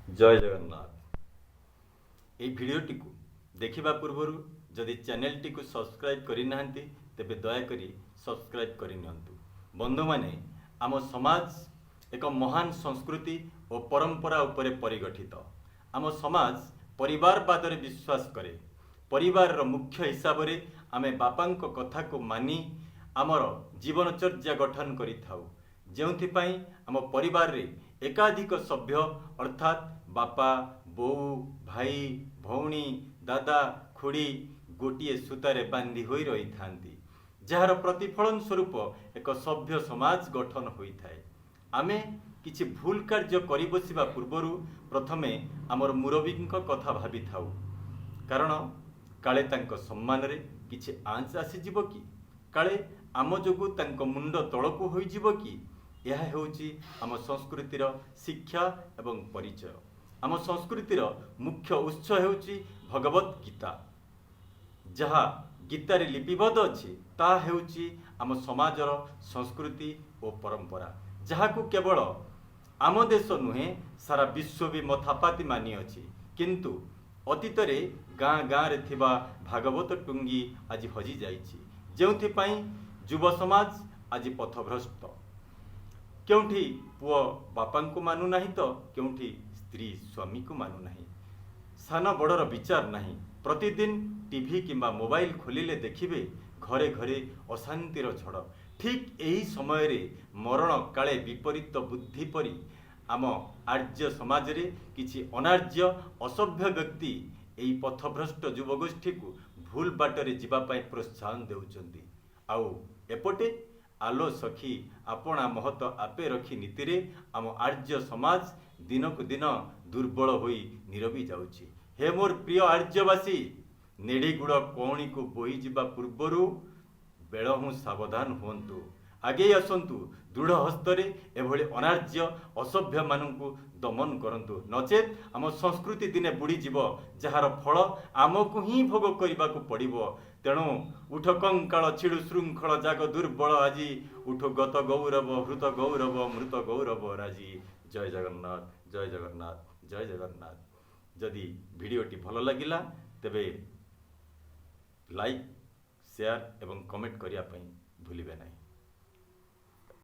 ଜୟ ଜଗନ୍ନାଥ। ଏହି ଭିଡ଼ିଓଟିକୁ ଦେଖିବା ପୂର୍ବରୁ ଯଦି ଚ୍ୟାନେଲଟିକୁ ସବସ୍କ୍ରାଇବ୍ କରିନାହାନ୍ତି, ତେବେ ଦୟାକରି ସବସ୍କ୍ରାଇବ୍ କରିନିଅନ୍ତୁ। ବନ୍ଧୁମାନେ, ଆମ ସମାଜ ଏକ ମହାନ ସଂସ୍କୃତି ଓ ପରମ୍ପରା ଉପରେ ପରିଗଠିତ। ଆମ ସମାଜ ପରିବାରବାଦରେ ବିଶ୍ୱାସ କରେ। ପରିବାରର ମୁଖ୍ୟ ହିସାବରେ ଆମେ ବାପାଙ୍କ କଥାକୁ ମାନି ଆମର ଜୀବନଚର୍ଯ୍ୟା ଗଠନ କରିଥାଉ, ଯେଉଁଥିପାଇଁ ଆମ ପରିବାରରେ ଏକାଧିକ ସଭ୍ୟ, ଅର୍ଥାତ୍ ବାପା, ବୋଉ, ଭାଇ, ଭଉଣୀ, ଦାଦା, ଖୁଡ଼ି ଗୋଟିଏ ସୂତାରେ ବାନ୍ଧି ହୋଇ ରହିଥାନ୍ତି, ଯାହାର ପ୍ରତିଫଳନ ସ୍ୱରୂପ ଏକ ସଭ୍ୟ ସମାଜ ଗଠନ ହୋଇଥାଏ। ଆମେ କିଛି ଭୁଲ କାର୍ଯ୍ୟ କରିବସିବା ପୂର୍ବରୁ ପ୍ରଥମେ ଆମର ମୁରବୀଙ୍କ କଥା ଭାବିଥାଉ, କାରଣ କାଳେ ତାଙ୍କ ସମ୍ମାନରେ କିଛି ଆଞ୍ଚ ଆସିଯିବ କି, କାଳେ ଆମ ଯୋଗୁଁ ତାଙ୍କ ମୁଣ୍ଡ ତଳକୁ ହୋଇଯିବ କି। ଏହା ହେଉଛି ଆମ ସଂସ୍କୃତିର ଶିକ୍ଷା ଏବଂ ପରିଚୟ। ଆମ ସଂସ୍କୃତିର ମୁଖ୍ୟ ଉତ୍ସ ହେଉଛି ଭଗବତ ଗୀତା। ଯାହା ଗୀତାରେ ଲିପିବଦ୍ଧ ଅଛି, ତାହା ହେଉଛି ଆମ ସମାଜର ସଂସ୍କୃତି ଓ ପରମ୍ପରା, ଯାହାକୁ କେବଳ ଆମ ଦେଶ ନୁହେଁ, ସାରା ବିଶ୍ୱ ବି ମଥାପାତି ମାନିଅଛି। କିନ୍ତୁ ଅତୀତରେ ଗାଁ ଗାଁରେ ଥିବା ଭାଗବତ ଟୁଙ୍ଗି ଆଜି ହଜିଯାଇଛି, ଯେଉଁଥିପାଇଁ ଯୁବ ସମାଜ ଆଜି ପଥଭ୍ରଷ୍ଟ। କେଉଁଠି ପୁଅ ବାପାଙ୍କୁ ମାନୁନାହିଁ ତ କେଉଁଠି ସ୍ତ୍ରୀ ସ୍ୱାମୀକୁ ମାନୁନାହିଁ। ସାନ ବଡ଼ର ବିଚାର ନାହିଁ। ପ୍ରତିଦିନ ଟିଭି କିମ୍ବା ମୋବାଇଲ ଖୋଲିଲେ ଦେଖିବେ ଘରେ ଘରେ ଅଶାନ୍ତିର ଝଡ଼। ଠିକ୍ ଏହି ସମୟରେ ମରଣ କାଳେ ବିପରୀତ ବୁଦ୍ଧି ପରି ଆମ ଆର୍ଯ୍ୟ ସମାଜରେ କିଛି ଅନାର୍ଯ୍ୟ ଅସଭ୍ୟ ବ୍ୟକ୍ତି ଏହି ପଥଭ୍ରଷ୍ଟ ଯୁବଗୋଷ୍ଠୀକୁ ଭୁଲ ବାଟରେ ଯିବା ପାଇଁ ପ୍ରୋତ୍ସାହନ ଦେଉଛନ୍ତି। ଆଉ ଏପଟେ ଆଲୋ ସଖୀ ଆପଣା ମହତ ଆପେ ରଖି ନୀତିରେ ଆମ ଆର୍ଯ୍ୟ ସମାଜ ଦିନକୁ ଦିନ ଦୁର୍ବଳ ହୋଇ ନିରବି ଯାଉଛି। ହେ ମୋର ପ୍ରିୟ ଆର୍ଯ୍ୟବାସୀ, ନେଡ଼ିଗୁଡ଼ କଉଣିକୁ ବୋହିଯିବା ପୂର୍ବରୁ ବେଳହୁଁ ସାବଧାନ ହୁଅନ୍ତୁ। ଆଗେଇ ଆସନ୍ତୁ, ଦୃଢ଼ ହସ୍ତରେ ଏଭଳି ଅନାର୍ଯ୍ୟ ଅସଭ୍ୟମାନଙ୍କୁ ଦମନ କରନ୍ତୁ। ନଚେତ୍ ଆମ ସଂସ୍କୃତି ଦିନେ ବୁଡ଼ିଯିବ, ଯାହାର ଫଳ ଆମକୁ ହିଁ ଭୋଗ କରିବାକୁ ପଡ଼ିବ। ତେଣୁ ଉଠ କଙ୍କାଳ, ଛିଡ଼ୁ ଶୃଙ୍ଖଳ, ଜାଗ ଦୁର୍ବଳ ଆଜି, ଉଠୁ ଗତ ଗୌରବ, ହୃତ ଗୌରବ, ମୃତ ଗୌରବ ରାଜି। ଜୟ ଜଗନ୍ନାଥ, ଜୟ ଜଗନ୍ନାଥ, ଜୟ ଜଗନ୍ନାଥ। ଯଦି ଭିଡ଼ିଓଟି ଭଲ ଲାଗିଲା, ତେବେ ଲାଇକ୍, ସେୟାର ଏବଂ କମେଣ୍ଟ କରିବା ପାଇଁ ଭୁଲିବେ ନାହିଁ।